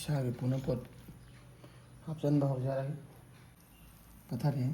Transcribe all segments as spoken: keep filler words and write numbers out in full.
ꯏꯁꯥꯒꯤ ꯄꯨꯅꯄꯣꯠ ꯍꯥꯞꯆꯤꯟꯕ ꯍꯧꯖꯔꯒꯦ꯫ ꯄꯠꯊꯔꯦ꯫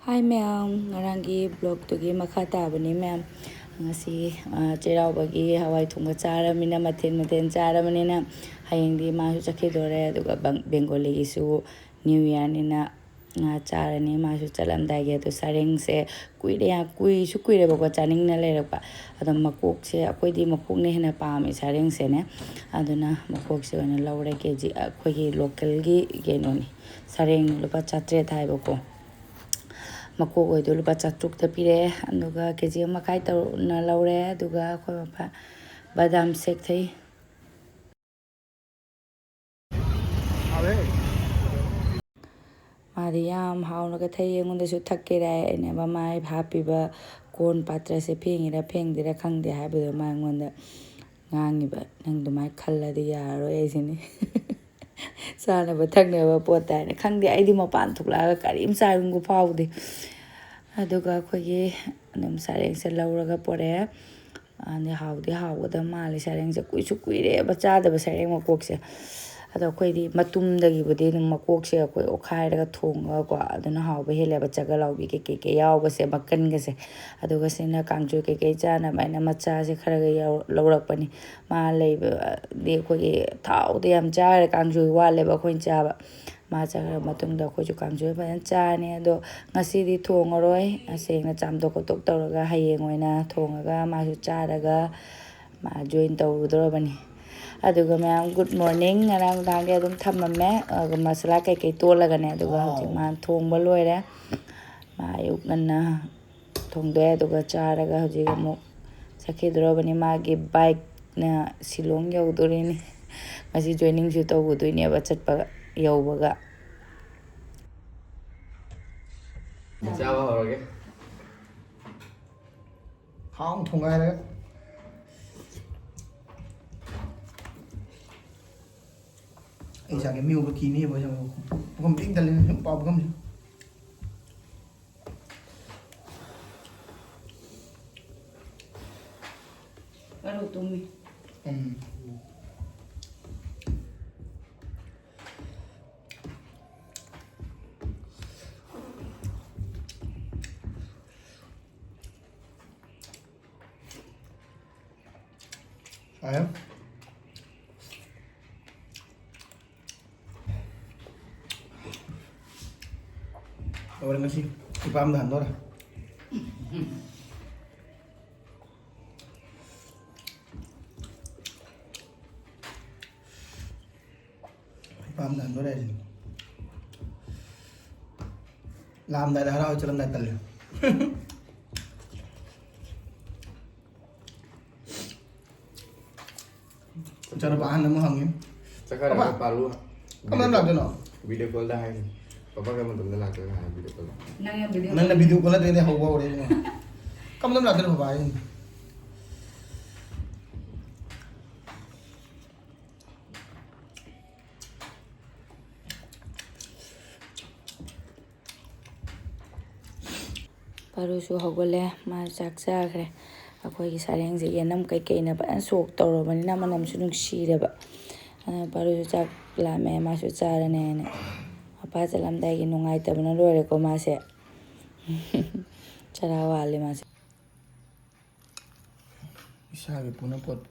Hi ꯃꯌꯥꯝ, ꯉꯔꯥꯡꯒꯤ vlogꯇꯨꯒꯤ ꯃꯈꯥ ꯇꯥꯕꯅꯤ ꯃꯌꯥꯝ꯫ ꯉꯁꯤ, ꯑ, ꯆꯩꯔꯥꯎꯕꯒꯤ ꯍꯋꯥꯏ ꯊꯣꯡꯕ ꯆꯥꯔꯕꯅꯤꯅ, ꯃꯊꯦꯜ ꯃꯊꯦꯜ ꯆꯥꯔꯕꯅꯤꯅ, ꯍꯌꯦꯡꯗꯤ ꯃꯥꯁꯨ ꯆꯠꯈꯤꯗꯣꯔꯦ꯫ ꯑꯗꯨꯒ ꯕꯪ-, ꯕꯦꯡꯒꯣꯂꯤꯒꯤꯁꯨ New Yearꯅꯤꯅ ꯉꯥ ꯆꯥꯔꯅꯤ꯫ ꯃꯥꯁꯨ ꯆꯠꯂꯝꯗꯥꯏꯒꯤ꯫ ꯑꯗꯣ ꯁꯔꯦꯡꯁꯦ ꯀꯨꯏꯔꯦ, ꯌꯥꯝ ꯀꯨꯏꯁꯨ ꯀꯨꯏꯔꯦꯕꯀꯣ ꯆꯥꯅꯤꯡꯅ ꯂꯩꯔꯛꯄ꯫ ꯑꯗꯣ ꯃꯀꯣꯛꯁꯦ, ꯑꯩꯈꯣꯏꯗꯤ ꯃꯀꯣꯛꯅ ꯍꯦꯟꯅ ꯄꯥꯝꯃꯦ ꯁꯔꯦꯡꯁꯦꯅꯦ꯫ ꯑꯗꯨꯅ ꯃꯀꯣꯛꯁꯦ ꯑꯣꯏꯅ ꯂꯧꯔꯦ꯫ ꯀꯦ ꯖꯤ, ꯑꯩꯈꯣꯏꯒꯤ localꯒꯤ ꯀꯩꯅꯣꯅꯤ, ꯁꯔꯦꯡ ꯂꯨꯄꯥ ꯆꯥꯇ꯭ꯔꯦꯠ ꯍꯥꯏꯕꯀꯣ꯫ ꯃꯀꯣꯛ ꯑꯣꯏꯗꯣ ꯂꯨꯄꯥ ꯆꯥꯇ꯭ꯔꯨꯛꯇ ꯄꯤꯔꯛꯑꯦ꯫ ꯑꯗꯨꯒ ꯀꯦ ꯖꯤ ꯑꯃ ꯃꯈꯥꯏ ꯇꯧꯅ ꯂꯧꯔꯦ꯫ ꯑꯗꯨꯒ ꯑꯩꯈꯣꯏ ꯃꯄꯥ ꯕꯗꯥꯝ ꯁꯦꯛ ꯊꯛꯏ꯫ ꯃꯥꯗꯤ ꯌꯥꯝ ꯍꯥꯎꯅꯒ ꯊꯛꯏ꯫ ꯑꯩꯉꯣꯟꯗꯁꯨ ꯊꯛꯀꯦꯔ ꯍꯥꯏ꯫ ꯑꯩꯅ ꯃꯃꯥꯏ ꯍꯥꯞꯄꯤꯕ ꯀꯣꯟ ꯄꯥꯇ꯭ꯔꯁꯦ ꯐꯦꯡꯉꯤꯔꯥ ꯐꯦꯡꯗꯦꯔꯥ ꯈꯪꯗꯦ ꯍꯥꯏꯕꯗꯨꯗ ꯃꯥ ꯑꯩꯉꯣꯟꯗ ꯉꯥꯡꯉꯤꯕ, "ꯅꯪ ꯑꯗꯨꯃꯥꯏꯅ ꯈꯜꯂꯗꯤ ꯌꯥꯔꯔꯣꯏ" ꯑꯩꯁꯤꯅꯤ꯫ ꯆꯥꯅꯕ ꯊꯛꯅꯕ ꯄꯣꯠꯇ ꯍꯥꯏꯅ ꯈꯪꯗꯦ꯫ ꯑꯩꯗꯤ ꯃꯄꯥꯟ ꯊꯣꯛꯂꯛꯑꯒ ꯀꯔꯤꯝ ꯆꯥꯅꯤꯡꯕ ꯐꯥꯎꯗꯦ꯫ ꯑꯗꯨꯒ ꯑꯩꯈꯣꯏꯒꯤ ꯑꯗꯨꯝ ꯁꯔꯦꯡꯁꯦ ꯂꯧꯔꯒ ꯄꯣꯔꯛꯑꯦ꯫ ꯑꯗꯩ ꯍꯥꯎꯗꯤ ꯍꯥꯎꯒꯗꯕ ꯃꯥꯜꯂꯦ ꯁꯔꯦꯡꯁꯦ꯫ ꯀꯨꯏꯁꯨ ꯀꯨꯏꯔꯦꯕ ꯆꯥꯗꯕ ꯁꯔꯦꯡ ꯃꯀꯣꯛꯁꯦ꯫ ꯑꯗꯣ ꯑꯩꯈꯣꯏꯗꯤ ꯃꯇꯨꯝꯗꯒꯤꯕꯨꯗꯤ ꯑꯗꯨꯝ ꯃꯀꯣꯛꯁꯦ ꯑꯩꯈꯣꯏ ꯑꯣꯠꯈꯥꯏꯔꯒ ꯊꯣꯡꯉꯒꯀꯣ, ꯑꯗꯨꯅ ꯍꯥꯎꯕ ꯍꯦꯜꯂꯦꯕ꯫ ꯆꯒ ꯂꯥꯎꯕꯤ ꯀꯩꯀꯩ ꯀꯩ ꯌꯥꯎꯕꯁꯦ, ꯃꯀꯟꯒꯁꯦ꯫ ꯑꯗꯨꯒ ꯁꯤꯅ ꯀꯥꯡꯁꯣꯏ ꯀꯩꯀꯩ ꯆꯥꯅꯕ ꯍꯥꯏꯅ ꯃꯆꯥꯁꯦ ꯈꯔꯒ ꯌꯥꯎ-, ꯂꯧꯔꯛꯄꯅꯤ꯫ ꯃꯥ ꯂꯩꯕꯗꯤ ꯑꯩꯈꯣꯏꯒꯤ ꯊꯥꯎꯗ ꯌꯥꯝ ꯆꯥꯈ꯭ꯔꯦ, ꯀꯥꯡꯁꯣꯏ ꯋꯥꯠꯂꯦꯕ ꯑꯩꯈꯣꯏꯅ ꯆꯥꯕ꯫ ꯃꯥ ꯆꯠꯈ꯭ꯔ ꯃꯇꯨꯡꯗ ꯑꯩꯈꯣꯏꯁꯨ ꯀꯥꯡꯁꯣꯏ ꯐꯖꯅ ꯆꯥꯔꯅꯤ꯫ ꯑꯗꯣ ꯉꯁꯤꯗꯤ ꯊꯣꯡꯉꯔꯣꯏ, ꯁꯦꯡꯅ ꯆꯥꯝꯊꯣꯛ ꯈꯣꯠꯇꯣꯛ ꯇꯧꯔꯒ ꯍꯌꯦꯡ ꯑꯣꯏꯅ ꯊꯣꯡꯉꯒ ꯃꯥꯁꯨ ꯆꯥꯔꯒ ꯃꯥ join ꯇꯧꯔꯨꯗꯧꯔꯕꯅꯤ꯫ ꯑꯗꯨꯒ ꯃꯌꯥꯝ, good morning꯫ ꯉꯔꯥꯡ ꯅꯨꯡꯗꯥꯡꯒꯤ ꯑꯗꯨꯝ ꯊꯝꯃꯝꯃꯦ꯫ ꯑꯗꯨꯒ ꯃꯁꯥꯂꯥ ꯀꯩꯀꯩ ꯇꯣꯠꯂꯒꯅꯦ꯫ ꯑꯗꯨꯒ ꯍꯧꯖꯤꯛ ꯃꯥ ꯊꯣꯡꯕ ꯂꯣꯏꯔꯦ꯫ ꯃꯥ ꯑꯌꯨꯛ ꯉꯟꯅ ꯊꯣꯡꯗꯣꯛꯑꯦ꯫ ꯑꯗꯨꯒ ꯆꯥꯔꯒ ꯍꯧꯖꯤꯛ ꯑꯃꯨꯛ ꯆꯠꯈꯤꯗꯧꯔꯕꯅꯤ꯫ ꯃꯥꯒꯤ bike ꯅ ꯁꯤꯂꯣꯡ ꯌꯧꯗꯣꯔꯤꯅꯤ꯫ ꯉꯁꯤ ꯖꯣꯏꯅꯤꯡꯁꯨ ꯇꯧꯒꯗꯣꯏꯅꯦꯕ ꯆꯠꯄ ꯌꯧꯕꯒ꯫ ꯆꯥꯕ ꯍꯧꯔꯒꯦ꯫ ꯍꯥꯎꯅ ꯊꯣꯡꯒꯥꯏꯔꯒ꯫ ꯑꯩ ꯏꯁꯥꯒꯤ ꯃꯤꯑꯣꯏꯕ ꯀꯤꯅꯦꯕ ꯑꯩ ꯄꯨꯈꯝ ꯄꯤꯛ ꯊꯜꯂꯤ ꯁꯨꯝ ꯄꯥꯎ ꯄꯨꯈꯝꯁꯤ꯫ ꯀꯔꯣ ꯇꯨꯝꯃꯤ꯫ ꯎꯝ꯫ ꯁꯥꯏꯌꯦ꯫ ꯂꯣꯏꯔꯦ ꯉꯁꯤ꯫ ꯏꯄꯥꯝꯗ ꯍꯟꯗꯣꯔꯦ꯫ ꯏꯄꯥꯝꯗ ꯍꯟꯗꯣꯔꯦ ꯍꯥꯏꯁꯤꯅꯤ꯫ ꯂꯥꯛꯑꯝꯗꯥꯏꯗ ꯍꯔꯥꯎ ꯆꯠꯂꯝꯗꯥꯏ ꯇꯜꯂꯦ꯫ ꯏꯆꯥꯅꯨꯄꯥ ꯑꯍꯟ ꯑꯃ ꯍꯪꯉꯤ꯫ ꯆꯠꯈ꯭ꯔꯒ ꯄꯥꯄꯥ, ꯄꯥꯜꯂꯨ꯫ ꯀꯔꯝ ꯀꯥꯟꯗ ꯂꯥꯛꯇꯣꯏꯅꯣ? ꯚꯤꯗꯤꯑꯣ ꯀꯣꯜꯗ ꯍꯥꯏꯅꯤ꯫ ꯄꯥꯄꯥ ꯀꯔꯝꯕ ꯃꯇꯝꯗ ꯂꯥꯛꯇꯣꯏꯅꯣ ꯍꯥꯏ ꯚꯤꯗꯤꯑꯣ ꯀꯣꯜꯗ꯫ ꯅꯪꯅ ꯚꯤꯗꯤꯑꯣ ꯅꯪꯅ ꯚꯤꯗꯤꯑꯣ ꯀꯣꯜ ꯅꯠꯇ꯭ꯔꯗꯤ ꯍꯧꯕ ꯍꯧꯔꯦ ꯏꯕꯨꯡꯉꯣ꯫ ꯀꯔꯝ ꯀꯥꯟꯗ ꯂꯥꯛꯇꯣꯏꯅꯣ ꯄꯥꯄꯥ ꯍꯥꯏꯁꯤꯅꯤ꯫ ꯄꯥꯔꯨꯁꯨ ꯍꯧꯒꯠꯂꯦ, ꯃꯥ ꯆꯥꯛ ꯆꯥꯈ꯭ꯔꯦ꯫ ꯑꯩꯈꯣꯏꯒꯤ ꯁꯔꯦꯡꯁꯦ ꯌꯦꯅꯝ ꯀꯩꯀꯩꯅ ꯐꯖꯅ ꯁꯣꯛ ꯇꯧꯔꯕꯅꯤꯅ ꯃꯅꯝꯁꯨ ꯅꯨꯡꯁꯤꯔꯦꯕ꯫ ꯑꯗꯨꯅ ꯄꯥꯔꯨꯁꯨ ꯆꯥꯛ ꯂꯥꯝꯃꯦ, ꯃꯥꯁꯨ ꯆꯥꯔꯅꯦꯅ꯫ ꯃꯄꯥ ꯆꯠꯂꯝꯗꯥꯏꯒꯤ ꯅꯨꯡꯉꯥꯏꯇꯕꯅ ꯂꯣꯏꯔꯦꯀꯣ ꯃꯥꯁꯦ꯫ ꯆꯔꯥ ꯋꯥꯜꯂꯦ ꯃꯥꯁꯦ꯫ ꯏꯁꯥꯒꯤ ꯄꯨꯅꯄꯣꯠ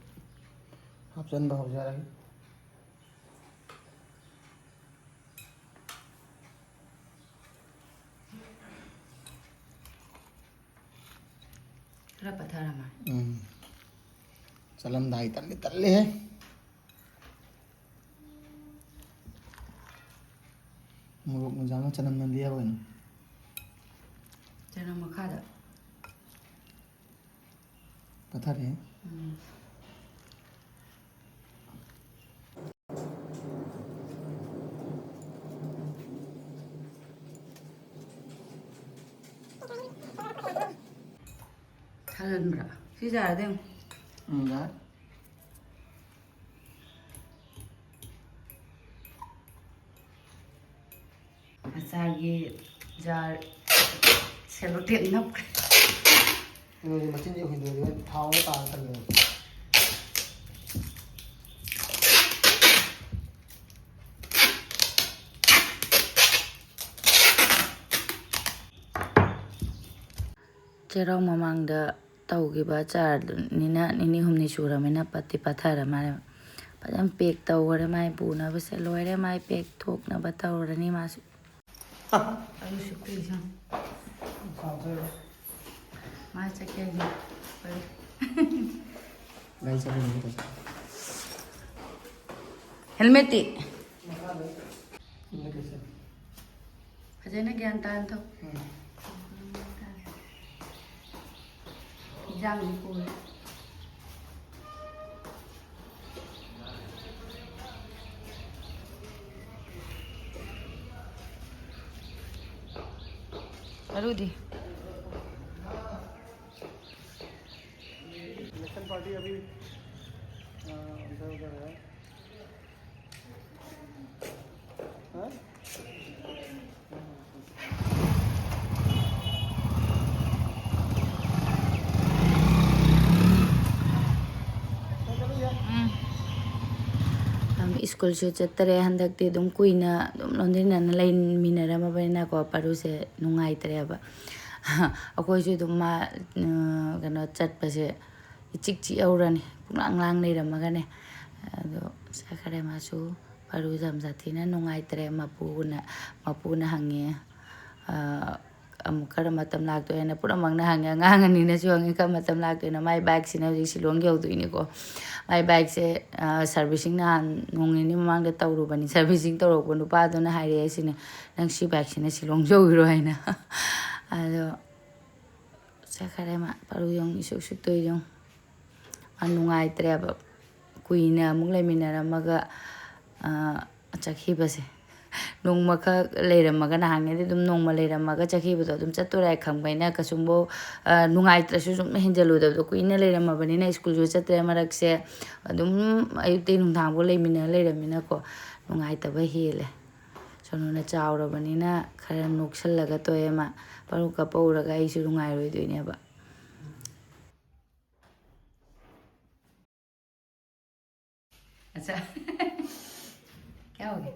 ꯍꯥꯞꯆꯤꯟꯕ ꯍꯧꯖꯔꯒꯦ꯫ ꯈꯔ ꯄꯠꯊꯔ ꯃꯥꯜꯂꯦ꯫ ꯎꯝ꯫ ꯆꯠꯂꯝꯗꯥꯏ ꯇꯜꯂꯤ, ꯇꯜꯂꯤꯍꯦ꯫ ꯃꯣꯔꯣꯛ ꯃꯖꯥ ꯑꯃ ꯆꯅꯝ ꯅꯝꯕꯤ ꯌꯥꯕ ꯀꯩꯅꯣ? ꯆꯅꯝ ꯃꯈꯥꯗ꯫ ꯄꯠꯊꯔꯦ꯫ ꯎꯝ꯫ ꯐꯖꯟꯕ꯭ꯔꯥ? ꯁꯤ ꯌꯥꯔꯗꯤ ꯌꯦꯡꯉꯨ꯫ ꯎꯝ, ꯌꯥꯔꯦ꯫ ꯃꯆꯥꯒꯤ ꯖꯥꯔ ꯁꯦꯂꯣꯇꯦꯞ ꯅꯞꯈ꯭ꯔꯦ꯫ ꯀꯩꯅꯣꯗꯤ ꯃꯆꯤꯟꯁꯦ ꯍꯨꯟꯗꯣꯛꯑꯗꯤ ꯊꯥꯎ ꯑꯃ ꯇꯥꯔ ꯇꯜꯂꯦꯕ꯫ ꯆꯩꯔꯥꯎ ꯃꯃꯥꯡꯗ ꯇꯧꯈꯤꯕ ꯑꯆꯥꯔꯗꯨꯅꯤꯅ ꯅꯤꯅꯤ ꯍꯨꯝꯅꯤ ꯁꯨꯔꯕꯅꯤꯅ ꯄꯠꯇꯤ ꯄꯠꯊꯔ ꯃꯥꯜꯂꯦ꯫ ꯐꯖꯅ ꯄꯦꯛ ꯇꯧꯈꯔꯦ ꯃꯥꯏ ꯄꯨꯅꯕꯁꯦ꯫ ꯂꯣꯏꯔꯦ, ꯃꯥꯏ ꯄꯦꯛ ꯊꯣꯛꯅꯕ ꯇꯧꯔꯅꯤ ꯃꯥꯁꯨ꯫ ꯑꯗꯨꯁꯨ ꯀꯨꯏꯁꯨ꯫ ꯃꯥ ꯆꯠꯀꯦ ꯍꯥꯏꯁꯦ꯫ ꯒꯥꯔꯤ ꯆꯠꯂꯤꯅꯦ ꯇꯧꯁꯦ꯫ ꯍꯦꯜꯃꯦꯠꯇꯤ? ꯐꯖꯅ ꯒ꯭ꯌꯥꯟ ꯇꯥꯅ ꯊꯧ꯫ ꯎꯝ꯫ ꯏꯟꯖꯥꯡꯗꯤ ꯄꯨꯔꯦ꯫ ꯃꯔꯨꯗꯤ? इलेक्शन पार्टी अभी, अ, इधर उधर है। ꯎꯝ꯫ ꯁ꯭ꯀꯨꯜꯁꯨ ꯆꯠꯇꯔꯦ ꯍꯟꯗꯛꯇꯤ꯫ ꯑꯗꯨꯝ ꯀꯨꯏꯅ ꯑꯗꯨꯝ ꯂꯣꯟꯗꯤꯟꯅꯅ ꯂꯩꯃꯤꯟꯅꯔꯝꯃꯕꯅꯤꯅꯀꯣ, ꯄꯥꯔꯨꯁꯦ ꯅꯨꯡꯉꯥꯏꯇ꯭ꯔꯦꯕ꯫ ꯑꯩꯈꯣꯏꯁꯨ ꯑꯗꯨꯝ ꯃꯥ, ꯀꯩꯅꯣ, ꯆꯠꯄꯁꯦ ꯏꯆꯤꯛ ꯆꯤꯛꯍꯧꯔꯅꯤ, ꯄꯨꯡꯂꯥꯡ ꯂꯥꯡ ꯂꯩꯔꯝꯃꯒꯅꯦ꯫ ꯑꯗꯣ ꯆꯠꯈ꯭ꯔꯦ ꯃꯥꯁꯨ꯫ ꯄꯥꯔꯨ ꯌꯥꯝ ꯁꯥꯊꯤꯅ ꯅꯨꯡꯉꯥꯏꯇ꯭ꯔꯦ꯫ ꯃꯄꯨꯅ, ꯃꯄꯨꯅ ꯍꯪꯉꯦ, ꯑ, "ꯑꯃꯨꯛ ꯀꯔꯝ ꯃꯇꯝ ꯂꯥꯛꯇꯣꯏꯅ?" ꯄꯨꯝꯅꯃꯛꯅ ꯍꯪꯉꯦ, ꯑꯉꯥꯡ ꯑꯅꯤꯅꯁꯨ ꯍꯪꯉꯦ, "ꯀꯔꯝ ꯃꯇꯝ ꯂꯥꯛꯇꯣꯏꯅꯣ?" ꯃꯥꯏ ꯕꯥꯏꯛꯁꯤꯅ ꯍꯧꯖꯤꯛ ꯁꯤꯂꯣꯡ ꯌꯧꯗꯣꯏꯅꯤꯀꯣ꯫ ꯃꯥꯏ ꯕꯥꯏꯛꯁꯦ, ꯑ, ꯁꯥꯔꯚꯤꯁꯤꯡ ꯅꯍꯥꯟ ꯅꯣꯡ ꯅꯤꯅꯤ ꯃꯃꯥꯡꯗ ꯇꯧꯔꯨꯕꯅꯤ꯫ ꯁꯥꯔꯚꯤꯁꯤꯡ ꯇꯧꯔꯛꯄ ꯅꯨꯄꯥꯗꯨꯅ ꯍꯥꯏꯔꯛꯑꯦ ꯁꯤꯅꯦ, "ꯅꯪ ꯁꯤ ꯕꯥꯏꯛꯁꯤꯅ ꯁꯤꯂꯣꯡ ꯌꯧꯈꯤꯔꯣ?" ꯍꯥꯏꯅ꯫ ꯑꯗꯣ ꯆꯠꯈꯔꯦ ꯃꯥ꯫ ꯄꯥꯔꯨ ꯌꯦꯡꯉꯨ, ꯏꯁꯨꯛ ꯁꯨꯛꯇꯣꯏ ꯌꯦꯡꯉꯨ꯫ ꯃꯥ ꯅꯨꯡꯉꯥꯏꯇ꯭ꯔꯦꯕ꯫ ꯀꯨꯏꯅ ꯑꯃꯨꯛ ꯂꯩꯃꯤꯟꯅꯔꯝꯃꯒ, ꯑ, ꯆꯠꯈꯤꯕꯁꯦ꯫ ꯅꯣꯡꯃꯈꯛ ꯂꯩꯔꯝꯃꯒ, ꯅꯍꯥꯟꯉꯩꯗꯤ ꯑꯗꯨꯝ ꯅꯣꯡꯃ ꯂꯩꯔꯝꯃꯒ ꯆꯠꯈꯤꯕꯗꯣ ꯑꯗꯨꯝ ꯆꯠꯇꯣꯔꯦ ꯍꯥꯏ ꯈꯪꯕꯅꯤꯅ, ꯀꯩꯁꯨꯝꯕꯨ, ꯑ, ꯅꯨꯡꯉꯥꯏꯇ꯭ꯔꯁꯨ ꯁꯨꯝ ꯍꯦꯟꯖꯜꯂꯨꯗꯕꯗꯣ꯫ ꯀꯨꯏꯅ ꯂꯩꯔꯝꯃꯕꯅꯤꯅ, ꯁ꯭ꯀꯨꯜꯁꯨ ꯆꯠꯇ꯭ꯔꯦ ꯃꯔꯛꯁꯦ, ꯑꯗꯨꯝ ꯑꯌꯨꯛꯇꯩ ꯅꯨꯡꯗꯥꯡꯐꯥꯎ ꯂꯩꯃꯤꯟꯅ ꯂꯩꯔꯝꯃꯤꯅꯀꯣ, ꯅꯨꯡꯉꯥꯏꯇꯕ ꯍꯦꯜꯂꯦ꯫ ꯁꯣꯅꯨꯅ ꯆꯥꯎꯔꯕꯅꯤꯅ ꯈꯔ ꯅꯣꯛꯁꯜꯂꯒ ꯇꯣꯛꯑꯦ ꯃꯥ꯫ ꯄꯔꯨ ꯀꯞꯄ ꯎꯔꯒ ꯑꯩꯁꯨ ꯅꯨꯡꯉꯥꯏꯔꯣꯏꯗꯣꯏꯅꯦꯕ꯫ अच्छा। क्या हो गया?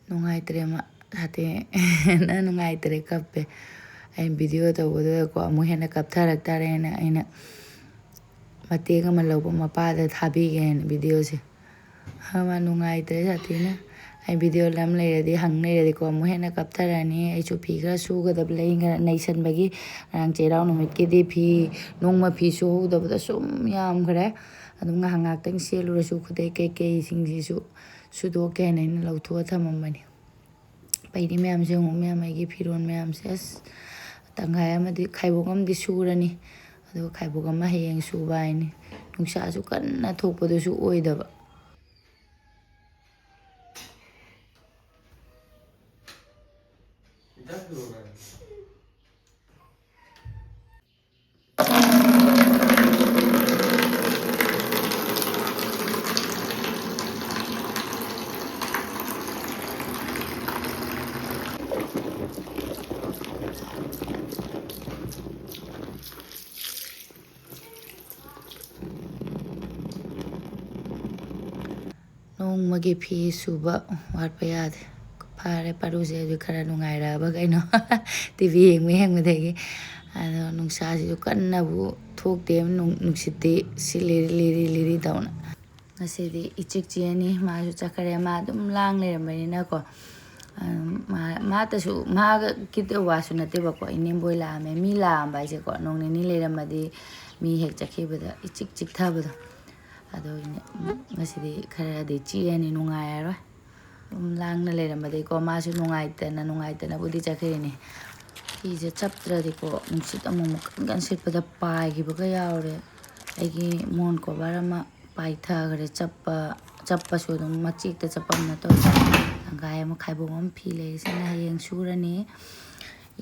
ꯅꯨꯡꯉꯥꯏꯇ꯭ꯔꯦ ꯃꯥ꯫ ꯁꯥꯊꯤ ꯅ ꯅꯨꯡꯉꯥꯏꯇ꯭ꯔꯦ, ꯀꯞꯄꯦ꯫ ꯑꯩ ꯚꯤꯗꯤꯑꯣ ꯇꯧꯕꯗꯨꯗꯀꯣ ꯑꯃꯨꯛ ꯍꯦꯟꯅ ꯀꯞꯊꯔꯛ ꯇꯥꯔꯦꯅ ꯑꯩꯅ ꯃꯇꯦꯛ ꯑꯃ ꯂꯧꯕ ꯃꯄꯥꯗ ꯊꯥꯕꯤꯒꯦꯅ ꯚꯤꯗꯤꯑꯣꯁꯦ꯫ ꯃꯥ ꯅꯨꯡꯉꯥꯏꯇ꯭ꯔꯦ ꯁꯥꯊꯤꯅ꯫ ꯑꯩ ꯚꯤꯗꯤꯑꯣ ꯅꯝ ꯂꯩꯔꯗꯤ, ꯍꯪ ꯂꯩꯔꯗꯤꯀꯣ ꯑꯃꯨꯛ ꯍꯦꯟꯅ ꯀꯞꯊꯔꯅꯤ꯫ ꯑꯩꯁꯨ ꯐꯤ ꯈꯔ ꯁꯨꯒꯗꯕ ꯂꯩ, ꯉ-, ꯅꯩꯁꯟꯕꯒꯤ꯫ ꯉꯔꯥꯡ ꯆꯩꯔꯥꯎ ꯅꯨꯃꯤꯠꯀꯤꯗꯤ ꯐꯤ, ꯅꯣꯡꯃ ꯐꯤ ꯁꯨꯍꯧꯗꯕꯗ ꯁꯨꯝ ꯌꯥꯝꯈ꯭ꯔꯦ꯫ ꯑꯗꯨꯝ ꯉꯥꯏꯍꯥꯛ ꯉꯥꯏꯍꯥꯛꯇꯪ ꯁꯦꯠꯂꯨꯔꯁꯨ ꯈꯨꯗꯩ ꯀꯩꯀꯩꯁꯤꯡꯁꯤꯁꯨ ꯁꯨꯗꯣꯛꯀꯦ ꯍꯥꯏꯅ ꯑꯩꯅ ꯂꯧꯊꯣꯛꯑ ꯊꯝꯃꯝꯕꯅꯤ꯫ ꯄꯩꯔꯤ ꯃꯌꯥꯝꯁꯦ ꯌꯦꯡꯉꯨ, ꯃꯌꯥꯝ ꯑꯩꯒꯤ ꯐꯤꯔꯣꯜ ꯃꯌꯥꯝꯁꯦ꯫ ꯑꯁ, ꯇꯪꯈꯥꯏ ꯑꯃꯗꯤ, ꯈꯥꯏꯕꯣꯛ ꯑꯃꯗꯤ ꯁꯨꯔꯅꯤ꯫ ꯑꯗꯨꯒ ꯈꯥꯏꯕꯣꯛ ꯑꯃ ꯍꯌꯦꯡ ꯁꯨꯕ ꯍꯥꯏꯅꯤ꯫ ꯅꯨꯡꯁꯥꯁꯨ ꯀꯟꯅ ꯊꯣꯛꯄꯗꯨꯁꯨ ꯑꯣꯏꯗꯕ꯫ ꯅꯣꯡꯃꯒꯤ ꯐꯤ ꯁꯨꯕ ꯋꯥꯠꯄ ꯌꯥꯗꯦ꯫ ꯐꯔꯦ, ꯄꯥꯔꯨꯁꯦ ꯍꯧꯖꯤꯛ ꯈꯔ ꯅꯨꯡꯉꯥꯏꯔꯛꯑꯕ ꯀꯩꯅꯣ꯫ ꯇꯤ ꯚꯤ ꯌꯦꯡꯕ ꯌꯦꯡꯕꯗꯒꯤ꯫ ꯑꯗꯣ ꯅꯨꯡꯁꯥꯁꯤꯁꯨ ꯀꯟꯅꯕꯨ ꯊꯣꯛꯇꯦ, ꯅꯨꯡ-, ꯅꯨꯡꯁꯤꯠꯇꯤ ꯁꯤꯠꯂꯤ ꯂꯤꯔꯤ ꯂꯤꯔꯤ ꯇꯧꯅ꯫ ꯉꯁꯤꯗꯤ ꯏꯆꯤꯛ ꯆꯤꯛꯑꯅꯤ, ꯃꯥꯁꯨ ꯆꯠꯈ꯭ꯔꯦ꯫ ꯃꯥ ꯑꯗꯨꯝ ꯂꯥꯡ ꯂꯩꯔꯝꯕꯅꯤꯅꯀꯣ꯫ ꯑꯗꯨꯝ ꯃꯥ, ꯃꯥꯇꯁꯨ, ꯃꯥꯒ ꯀꯤꯗ ꯋꯥꯁꯨ ꯅꯠꯇꯦꯕꯀꯣ, ꯏꯅꯦꯝꯕꯣꯏ ꯂꯥꯛꯑꯝꯃꯦ꯫ ꯃꯤ ꯂꯥꯛꯑꯝꯕ ꯍꯥꯏꯁꯦꯀꯣ, ꯅꯣꯡ ꯅꯤꯅꯤ ꯂꯩꯔꯝꯃꯗꯤ ꯃꯤ ꯍꯦꯛ ꯆꯠꯈꯤꯕꯗ ꯏꯆꯤꯛ ꯆꯤꯛꯊꯕꯗꯣ꯫ ꯑꯗꯨꯒꯤꯅꯦ, ꯉꯁꯤꯗꯤ ꯈꯔꯗꯤ ꯆꯤꯛꯑꯅꯤ, ꯅꯨꯡꯉꯥꯏꯔꯔꯣꯏ꯫ ꯑꯗꯨꯝ ꯂꯥꯡꯅ ꯂꯩꯔꯝꯕꯗꯒꯤꯀꯣ, ꯃꯥꯁꯨ ꯅꯨꯡꯉꯥꯏꯇꯅ, ꯅꯨꯡꯉꯥꯏꯇꯅꯕꯨꯗꯤ ꯆꯠꯈ꯭ꯔꯤꯅꯦ꯫ ꯐꯤꯁꯦ ꯆꯞꯇ꯭ꯔꯗꯤꯀꯣ, ꯅꯨꯡꯁꯤꯠ ꯑꯃꯨꯛ ꯑꯃꯨꯛ ꯀꯟ ꯀꯟ ꯁꯤꯠꯄꯗ ꯄꯥꯏꯈꯤꯕꯒ ꯌꯥꯎꯔꯦ꯫ ꯑꯩꯒꯤ ꯃꯣꯟ ꯀꯣꯚꯔ ꯑꯃ ꯄꯥꯏꯊꯈ꯭ꯔꯦ꯫ ꯆꯞꯄ ꯆꯞꯄꯁꯨ ꯑꯗꯨꯝ ꯃꯆꯦꯛꯇ ꯆꯞꯄ ꯑꯃ ꯇꯧꯔꯦ꯫ ꯇꯪꯈꯥꯏ ꯑꯃ ꯈꯥꯏꯕꯣꯛ ꯑꯃ ꯐꯤ ꯂꯩꯔꯤꯁꯤꯅ ꯍꯌꯦꯡ ꯁꯨꯔꯅꯤ꯫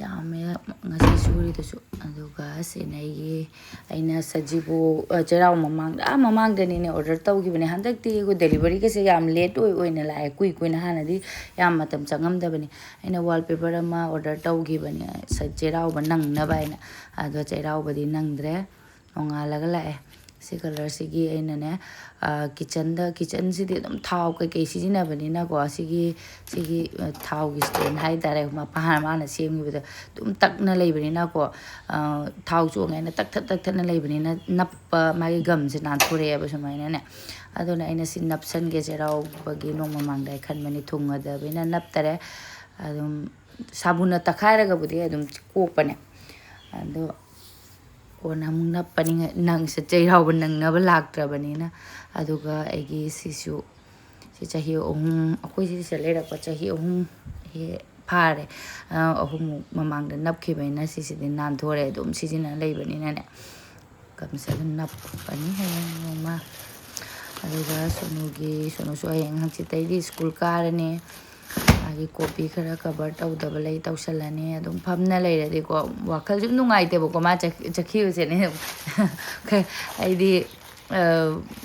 ꯌꯥꯝꯃꯦ ꯉꯁꯤ ꯁꯨꯔꯤꯗꯨꯁꯨ꯫ ꯑꯗꯨꯒ ꯁꯤꯅ ꯑꯩꯒꯤ, ꯑꯩꯅ ꯁꯖꯤꯕꯨ, ꯑ, ꯆꯩꯔꯥꯎ ꯃꯃꯥꯡꯗ, ꯑꯥ, ꯃꯃꯥꯡꯗꯅꯤꯅꯦ ꯑꯣꯔꯗꯔ ꯇꯧꯈꯤꯕꯅꯦ꯫ ꯍꯟꯗꯛꯇꯤ ꯑꯩꯈꯣꯏ ꯗꯦꯂꯤꯚꯔꯤꯒꯁꯦ ꯌꯥꯝ ꯂꯦꯠ ꯑꯣꯏ ꯑꯣꯏꯅ ꯂꯥꯛꯑꯦ, ꯀꯨꯏ ꯀꯨꯏꯅ꯫ ꯍꯥꯟꯅꯗꯤ ꯌꯥꯝ ꯃꯇꯝ ꯆꯪꯉꯝꯗꯕꯅꯤ꯫ ꯑꯩꯅ ꯋꯥꯜꯄꯦꯄꯔ ꯑꯃ ꯑꯣꯔꯗꯔ ꯇꯧꯈꯤꯕꯅꯦ ꯆꯩꯔꯥꯎꯕ ꯅꯪꯅꯕ ꯍꯥꯏꯅ꯫ ꯑꯗꯣ ꯆꯩꯔꯥꯎꯕꯗꯤ ꯅꯪꯗ꯭ꯔꯦ꯫ ꯅꯣꯡꯉꯥꯜꯂꯒ ꯂꯥꯛꯑꯦ꯫ ꯁꯤ ꯀꯂꯔꯁꯤꯒꯤ ꯑꯩꯅꯅꯦ, ꯀꯤꯠꯆꯟꯗ, ꯀꯤꯠꯆꯟꯁꯤꯗꯤ ꯑꯗꯨꯝ ꯊꯥꯎ ꯀꯩꯀꯩ ꯁꯤꯖꯤꯟꯅꯕꯅꯤꯅꯀꯣ, ꯁꯤꯒꯤ, ꯁꯤꯒꯤ ꯊꯥꯎꯒꯤ ꯁ꯭ꯇꯦꯟ ꯍꯥꯏꯇꯥꯔꯦ, ꯃꯄꯥ ꯃꯥꯅ ꯁꯦꯝꯈꯤꯕꯗꯣ ꯑꯗꯨꯝ ꯇꯛꯅ ꯂꯩꯕꯅꯤꯅꯀꯣ, ꯊꯥꯎ ꯆꯣꯡꯉꯦꯅ ꯇꯛꯊꯠ ꯇꯛꯊꯠꯅ ꯂꯩꯕꯅꯤꯅ ꯅꯞꯄ, ꯃꯥꯒꯤ ꯒꯝꯁꯦ ꯅꯥꯟꯊꯣꯔꯛꯑꯦꯕ ꯁꯨꯃꯥꯏꯅꯅꯦ꯫ ꯑꯗꯨꯅ ꯑꯩꯅ ꯁꯤ ꯅꯞꯁꯟꯒꯦ, ꯆꯩꯔꯥꯎꯕꯒꯤ ꯅꯣꯡꯃ ꯃꯃꯥꯡꯗ ꯑꯩ ꯈꯟꯕꯅꯤ, ꯊꯨꯡꯉꯗꯕꯅꯤꯅ ꯅꯞꯇꯔꯦ꯫ ꯑꯗꯨꯝ ꯁꯥꯕꯨꯟꯅ ꯇꯛꯈꯥꯏꯔꯒꯕꯨꯗꯤ ꯑꯗꯨꯝ ꯀꯣꯛꯄꯅꯦ꯫ ꯑꯗꯣ ꯀꯣꯟꯅ ꯑꯃꯨꯛ ꯅꯞꯄꯅꯤ꯫ ꯅꯪꯁꯦ ꯆꯩꯔꯥꯎꯕ ꯅꯪꯅꯕ ꯂꯥꯛꯇ꯭ꯔꯕꯅꯤꯅ꯫ ꯑꯗꯨꯒ ꯑꯩꯒꯤ ꯁꯤꯁꯨ, ꯁꯤ ꯆꯍꯤ ꯑꯍꯨꯝ, ꯑꯩꯈꯣꯏ ꯁꯤꯁꯦ ꯂꯩꯔꯛꯄ ꯆꯍꯤ ꯑꯍꯨꯝ ꯍꯦ ꯐꯥꯔꯦ꯫ ꯑꯍꯨꯝꯃꯨꯛ ꯃꯃꯥꯡꯗ ꯅꯞꯈꯤꯕꯅꯤꯅ ꯁꯤꯁꯤꯗꯤ ꯅꯥꯟꯊꯣꯔꯦ, ꯑꯗꯨꯝ ꯁꯤꯖꯤꯟꯅ ꯂꯩꯕꯅꯤꯅꯅꯦ꯫ ꯀꯝꯁꯦ ꯑꯗꯨꯝ ꯅꯞꯄꯅꯤ ꯍꯌꯦꯡ ꯅꯣꯡꯃ꯫ ꯑꯗꯨꯒ ꯁꯣꯅꯨꯒꯤ, ꯁꯣꯅꯨꯁꯨ ꯍꯌꯦꯡ ꯍꯪꯆꯤꯠꯇꯩꯗꯤ ꯁ꯭ꯀꯨꯜ ꯀꯥꯔꯅꯤ꯫ ꯃꯥꯒꯤ ꯀꯣꯄꯤ ꯈꯔ ꯀꯕꯔ ꯇꯧꯗꯕ ꯂꯩ, ꯇꯧꯁꯜꯂꯅꯤ꯫ ꯑꯗꯨꯝ ꯐꯝꯅ ꯂꯩꯔꯗꯤꯀꯣ, ꯋꯥꯈꯜꯁꯨ ꯅꯨꯡꯉꯥꯏꯇꯦꯕꯀꯣ, ꯃꯥ ꯆꯠ-, ꯆꯠꯈꯤꯕꯁꯦꯅꯦ꯫ ꯑꯩꯗꯤ, ꯑ,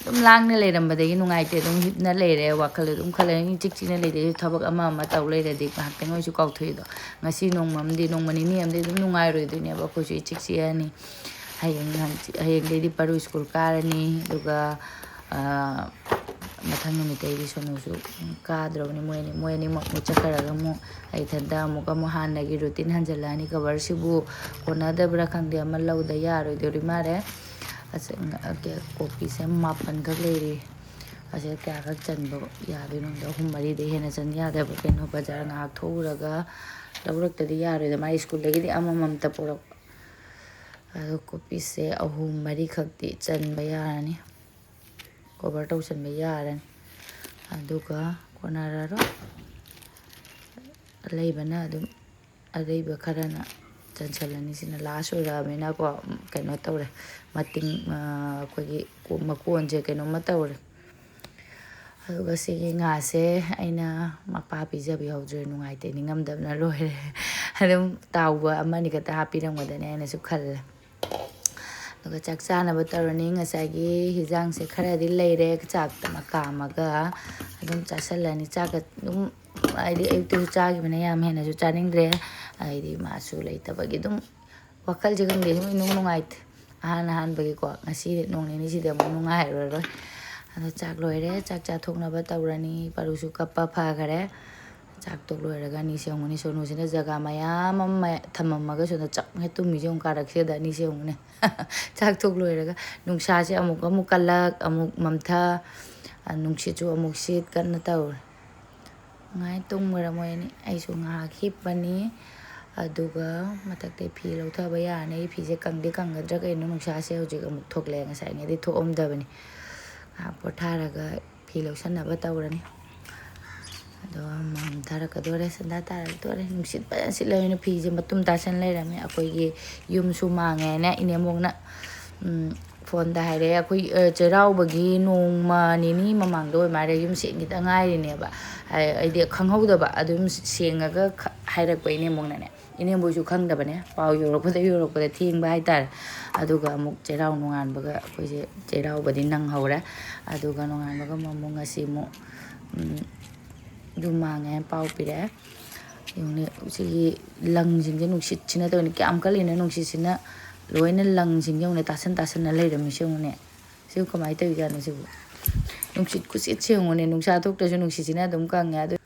ꯑꯗꯨꯝ ꯂꯥꯡꯅ ꯂꯩꯔꯝꯕꯗꯒꯤ ꯅꯨꯡꯉꯥꯏꯇꯦ, ꯑꯗꯨꯝ ꯍꯤꯞꯅ ꯂꯩꯔꯦ꯫ ꯋꯥꯈꯜ ꯑꯗꯨꯝ ꯈꯜꯂꯦ, ꯏꯆꯤꯛ ꯆꯤꯛꯅ ꯂꯩꯗꯣꯏꯁꯨ ꯊꯕꯛ ꯑꯃ ꯑꯃ ꯇꯧ ꯂꯩꯔꯗꯤ ꯉꯥꯏꯍꯥꯛꯇꯪ ꯑꯣꯏꯁꯨ ꯀꯥꯎꯊꯣꯛꯏꯗꯣ꯫ ꯉꯁꯤ ꯅꯣꯡꯃ ꯑꯃꯗꯤ, ꯅꯣꯡꯃ ꯅꯤꯅꯤ ꯑꯃꯗꯤ ꯑꯗꯨꯝ ꯅꯨꯡꯉꯥꯏꯔꯣꯏꯗꯣꯏꯅꯦꯕ, ꯑꯩꯈꯣꯏꯁꯨ ꯏꯆꯤꯛ ꯆꯤꯛꯑꯅꯤ꯫ ꯍꯌꯦꯡ ꯍꯪꯆꯤꯠ, ꯍꯌꯦꯡꯗꯩꯗꯤ ꯄꯔꯨ ꯁ꯭ꯀꯨꯜ ꯀꯥꯔꯅꯤ꯫ ꯑꯗꯨꯒ, ꯑ, ꯃꯊꯪ ꯅꯨꯃꯤꯠꯇꯩꯗꯤ ꯁꯣꯅꯨꯁꯨ ꯀꯥꯗ꯭ꯔꯕꯅꯤ꯫ ꯃꯣꯏ ꯑꯅꯤ, ꯃꯣꯏ ꯑꯅꯤꯃꯛ ꯑꯃꯨꯛ ꯆꯠꯈ꯭ꯔꯒ ꯑꯃꯨꯛ ꯑꯩ ꯏꯊꯟꯇ ꯑꯃꯨꯛ, ꯑꯃꯨꯛ ꯍꯥꯟꯅꯒꯤ ꯔꯨꯇꯤꯟ ꯍꯟꯖꯤꯜꯂꯛꯑꯅꯤ꯫ ꯀꯕꯔꯁꯤꯕꯨ ꯀꯣꯟꯅꯗꯕ꯭ꯔꯥ ꯈꯪꯗꯦ, ꯑꯃ ꯂꯧꯗ ꯌꯥꯔꯣꯏꯗꯣꯔꯤ ꯃꯥꯜꯂꯦ꯫ ꯑꯁ, ꯀꯣꯄꯤꯁꯦ ꯃꯥꯄꯟꯈꯛ ꯂꯩꯔꯤ꯫ ꯑꯁꯤꯗ ꯀꯌꯥꯈꯛ ꯆꯟꯕ ꯌꯥꯗꯣꯏꯅꯣ ꯈꯪꯗꯦ꯫ ꯑꯍꯨꯝ ꯃꯔꯤꯗꯩ ꯍꯦꯟꯅ ꯆꯟ ꯌꯥꯗꯕ꯫ ꯀꯩꯅꯣ, ꯕꯖꯥꯔ ꯉꯥꯏꯍꯥꯛ ꯊꯣꯛꯎꯔꯒ ꯂꯧꯔꯛꯇꯗꯤ ꯌꯥꯔꯣꯏꯗ꯫ ꯃꯥꯏ ꯁ꯭ꯀꯨꯜꯗꯒꯤꯗꯤ ꯑꯃꯃꯝꯇ ꯄꯨꯔꯛꯄ꯫ ꯑꯗꯣ ꯀꯣꯄꯤꯁꯦ ꯑꯍꯨꯝ ꯃꯔꯤꯈꯛꯇꯤ ꯆꯟꯕ ꯌꯥꯔꯅꯤ, ꯀꯣꯚꯔ ꯇꯧꯁꯟꯕ ꯌꯥꯔꯅꯤ꯫ ꯑꯗꯨꯒ ꯀꯣꯟꯅꯔꯔꯣꯏ꯫ ꯑꯂꯩꯕꯅ ꯑꯗꯨꯝ, ꯑꯔꯩꯕ ꯈꯔꯅ ꯆꯟꯁꯤꯜꯂꯅꯤ꯫ ꯁꯤꯅ ꯂꯥꯁ ꯑꯣꯏꯔꯛꯑꯕꯅꯤꯅꯀꯣ, ꯀꯩꯅꯣ ꯇꯧꯔꯦ, ꯃꯇꯤꯡ, ꯑꯩꯈꯣꯏꯒꯤ ꯃꯀꯣꯟꯁꯦ ꯀꯩꯅꯣꯝꯃ ꯇꯧꯔꯦ꯫ ꯑꯗꯨꯒ ꯁꯤꯒꯤ ꯉꯥꯁꯦ ꯑꯩꯅ ꯃꯄꯥ ꯄꯤꯖꯕꯤꯍꯧꯗ꯭ꯔꯦ, ꯅꯨꯡꯉꯥꯏꯇꯦ, ꯅꯤꯡꯉꯝꯗꯕꯅ ꯂꯣꯏꯔꯦ꯫ ꯑꯗꯨꯝ ꯇꯥꯎꯕ ꯑꯃꯅꯤ ꯈꯛꯇ ꯍꯥꯞꯄꯤꯔꯝꯒꯗꯅꯤ ꯍꯥꯏꯅꯁꯨ ꯈꯜꯂꯦ꯫ ꯑꯗꯨꯒ ꯆꯥꯛ ꯆꯥꯅꯕ ꯇꯧꯔꯅꯤ꯫ ꯉꯁꯥꯏꯒꯤ ꯍꯤꯟꯖꯥꯡꯁꯦ ꯈꯔꯗꯤ ꯂꯩꯔꯦ, ꯆꯥꯛꯇ ꯀꯥꯝꯃꯒ ꯑꯗꯨꯝ ꯆꯥꯁꯜꯂꯅꯤ꯫ ꯆꯥꯛꯀ ꯑꯗꯨꯝ, ꯍꯥꯏꯗꯤ ꯑꯌꯨꯛꯇꯁꯨ ꯆꯥꯈꯤꯕꯅ ꯌꯥꯝ ꯍꯦꯟꯅꯁꯨ ꯆꯥꯅꯤꯡꯗ꯭ꯔꯦ, ꯍꯥꯏꯗꯤ ꯃꯥꯁꯨ ꯂꯩꯇꯕꯒꯤ ꯑꯗꯨꯝ ꯋꯥꯈꯜꯁꯦ ꯈꯪꯗꯦ, ꯁꯨꯝ ꯏꯅꯨꯡ ꯅꯨꯡꯉꯥꯏꯇꯦ꯫ ꯑꯍꯥꯟ ꯑꯍꯥꯟꯕꯒꯤꯀꯣ, ꯉꯁꯤ ꯅꯣꯡ ꯅꯤꯅꯤꯁꯤꯗꯤ ꯑꯃꯨꯛ ꯅꯨꯡꯉꯥꯏꯔꯔꯣꯏ꯫ ꯑꯗꯣ ꯆꯥꯛ ꯂꯣꯏꯔꯦ, ꯆꯥꯛ ꯆꯥꯊꯣꯛꯅꯕ ꯇꯧꯔꯅꯤ꯫ ꯄꯥꯔꯨꯁꯨ ꯀꯞꯄ ꯐꯈꯔꯦ꯫ ꯆꯥꯛ ꯇꯣꯛ ꯂꯣꯏꯔꯒ ꯑꯅꯤꯁꯦ ꯌꯦꯡꯉꯨꯅꯦ, ꯁꯣꯅꯨꯁꯤꯅ ꯖꯒꯥ ꯃꯌꯥꯝ ꯑꯃ ꯊꯝꯃꯝꯃꯒ ꯁꯣꯝꯗ ꯆꯞꯅ ꯇꯨꯝꯃꯤꯁꯦ ꯌꯦꯡꯉꯨ, ꯀꯥꯔꯛꯁꯤꯗ ꯑꯅꯤꯁꯦ ꯌꯦꯡꯉꯨꯅꯦ꯫ ꯆꯥꯛ ꯇꯣꯛ ꯂꯣꯏꯔꯒ ꯅꯨꯡꯁꯥꯁꯦ ꯑꯃꯨꯛ ꯑꯃꯨꯛ ꯀꯜꯂꯛ, ꯑꯃꯨꯛ ꯃꯝꯊ, ꯅꯨꯡꯁꯤꯠꯁꯨ ꯑꯃꯨꯛ ꯁꯤꯠ, ꯀꯟꯅ ꯇꯧꯔꯦ꯫ ꯉꯥꯏ ꯇꯨꯝꯈ꯭ꯔꯦ ꯃꯣꯏ ꯑꯅꯤ꯫ ꯑꯩꯁꯨ ꯉꯥꯏꯍꯥꯛ ꯍꯤꯞꯄꯅꯤ꯫ ꯑꯗꯨꯒ ꯃꯊꯛꯇꯩ ꯐꯤ ꯂꯧꯊꯕ ꯌꯥꯔꯅꯤ꯫ ꯑꯩ ꯐꯤꯁꯦ ꯀꯪꯗꯤ ꯀꯪꯒꯗ꯭ꯔꯥ ꯀꯩꯅꯣ, ꯅꯨꯡꯁꯥꯁꯦ ꯍꯧꯖꯤꯛ ꯑꯃꯨꯛ ꯊꯣꯛꯂꯛꯑꯦ, ꯉꯁꯥꯏꯉꯩꯗꯤ ꯊꯣꯛꯑꯝꯗꯕꯅꯤ꯫ ꯉꯥꯏꯍꯥꯛ ꯄꯣꯊꯥꯔꯒ ꯐꯤ ꯂꯧꯁꯟꯅꯕ ꯇꯧꯔꯅꯤ꯫ ꯑꯗꯣ ꯃꯝꯊꯔꯛꯀꯗꯣꯔꯦ, ꯁꯟꯗꯥ ꯇꯥꯔꯛꯇꯣꯔꯦ꯫ ꯅꯨꯡꯁꯤꯠ ꯐꯖꯅ ꯁꯤꯠꯂꯕꯅꯤꯅ ꯐꯤꯁꯦ ꯃꯇꯨꯝ ꯇꯥꯁꯟ ꯂꯩꯔꯝꯃꯦ꯫ ꯑꯩꯈꯣꯏꯒꯤ ꯌꯨꯝꯁꯨ ꯃꯥꯡꯉꯦꯅ ꯏꯅꯦꯝꯕꯣꯛꯅ, ꯎꯝ, ꯐꯣꯟꯗ ꯍꯥꯏꯔꯛꯑꯦ꯫ ꯑꯩꯈꯣꯏ, ꯑ, ꯆꯩꯔꯥꯎꯕꯒꯤ ꯅꯣꯡꯃ ꯅꯤꯅꯤ ꯃꯃꯥꯡꯗ ꯑꯣꯏ ꯃꯥꯜꯂꯦ, ꯌꯨꯝ ꯁꯦꯡꯈꯤꯗ ꯉꯥꯏꯔꯤꯅꯦꯕ꯫ ꯍꯥꯏ-, ꯑꯩꯗꯤ ꯈꯪꯍꯧꯗꯕ, ꯑꯗꯨꯝ ꯁꯦꯡꯉꯒ ꯈ-, ꯍꯥꯏꯔꯛꯄ ꯏꯅꯦꯝꯕꯣꯛꯅꯅꯦ꯫ ꯏꯅꯦꯝꯕꯣꯛꯁꯨ ꯈꯪꯗꯕꯅꯦ, ꯄꯥꯎ ꯌꯧꯔꯛꯄꯗ ꯌꯧꯔꯛꯄꯗ ꯊꯦꯡꯕ ꯍꯥꯏꯇꯥꯔꯦ꯫ ꯑꯗꯨꯒ ꯑꯃꯨꯛ ꯆꯩꯔꯥꯎ ꯅꯣꯡꯉꯥꯟꯕꯒ ꯑꯩꯈꯣꯏꯁꯦ ꯆꯩꯔꯥꯎꯕꯗꯤ ꯅꯪꯍꯧꯔꯦ꯫ ꯑꯗꯨꯒ ꯅꯣꯡꯉꯥꯟꯕꯒ ꯑꯃꯨꯛ ꯉꯁꯤ ꯑꯃꯨꯛ, ꯎꯝ, ꯌꯨꯝ ꯃꯥꯡꯉꯦ ꯍꯥꯏꯅ ꯄꯥꯎ ꯄꯤꯔꯛꯑꯦ꯫ ꯌꯦꯡꯉꯨꯅꯦ, ꯁꯤꯒꯤ ꯂꯪꯁꯤꯡꯁꯦ ꯅꯨꯡꯁꯤꯠꯁꯤꯅ ꯇꯧꯔꯤꯅꯦ꯫ ꯀꯌꯥꯝ ꯀꯜꯂꯤꯅꯣ ꯅꯨꯡꯁꯤꯠꯁꯤꯅ, ꯂꯣꯏꯅ ꯂꯪꯁꯤꯡꯁꯦ ꯌꯦꯡꯉꯨꯅꯦ, ꯇꯥꯁꯟ ꯇꯥꯁꯟꯅ ꯂꯩꯔꯝꯃꯤꯁꯦ ꯌꯦꯡꯉꯨꯅꯦ꯫ ꯁꯤꯕꯨ ꯀꯃꯥꯏꯅ ꯇꯧꯔꯤꯖꯥꯠꯅꯣ ꯁꯤꯕꯨ? ꯅꯨꯡꯁꯤꯠ ꯈꯨꯁꯤꯠꯁꯦ ꯌꯦꯡꯉꯨꯅꯦ, ꯅꯨꯡꯁꯥ ꯊꯣꯛꯇ꯭ꯔꯁꯨ ꯅꯨꯡꯁꯤꯠꯁꯤꯅ ꯑꯗꯨꯝ ꯀꯪꯉꯦ꯫ ꯑꯗꯨ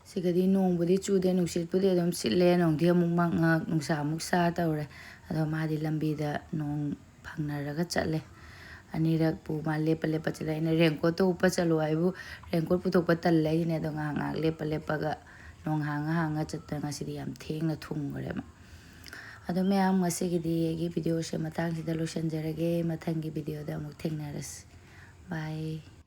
ꯁꯤꯒꯗꯤ ꯅꯣꯡꯕꯨꯗꯤ ꯆꯨꯗꯦ, ꯅꯨꯡꯁꯤꯠꯄꯨꯗꯤ ꯑꯗꯨꯝ ꯁꯤꯠꯂꯦ, ꯅꯣꯡꯗꯤ ꯑꯃꯨꯛ ꯃꯪꯉꯛ, ꯅꯨꯡꯁꯥ ꯑꯃꯨꯛ ꯁꯥ ꯇꯧꯔꯦ꯫ ꯑꯗꯣ ꯃꯥꯗꯤ ꯂꯝꯕꯤꯗ ꯅꯣꯡ ꯐꯪꯅꯔꯒ ꯆꯠꯂꯦ꯫ ꯑꯅꯤꯔꯛꯄꯨ ꯃꯥ ꯂꯦꯞꯄ ꯂꯦꯞꯄ ꯆꯠꯂꯦ꯫ ꯑꯩꯅ raincoat ꯇꯣ ꯎꯞꯄ ꯆꯠꯂꯣ ꯍꯥꯏꯕꯨ raincoat ꯄꯨꯊꯣꯛꯄ ꯇꯜꯂꯦ ꯍꯥꯏꯁꯤꯅꯦ꯫ ꯑꯗꯣ ꯉꯥꯏꯍꯥꯛ ꯉꯥꯏꯍꯥꯛ ꯂꯦꯞꯄ ꯂꯦꯞꯄꯒ ꯅꯣꯡ ꯍꯥꯡꯉ ꯍꯥꯡꯉ ꯆꯠꯇꯅ ꯉꯁꯤꯗꯤ ꯌꯥꯝ ꯊꯦꯡꯅ ꯊꯨꯡꯈ꯭ꯔꯦ ꯃꯥ꯫ ꯑꯗꯣ ꯃꯌꯥꯝ, ꯉꯁꯤꯒꯤꯗꯤ ꯑꯩꯒꯤ video ꯁꯦ ꯃꯇꯥꯡꯁꯤꯗ ꯂꯣꯏꯁꯤꯟꯖꯔꯒꯦ꯫ ꯃꯊꯪꯒꯤ video ꯗ ꯑꯃꯨꯛ ꯊꯦꯡꯅꯔꯁꯤ꯫ Bye꯫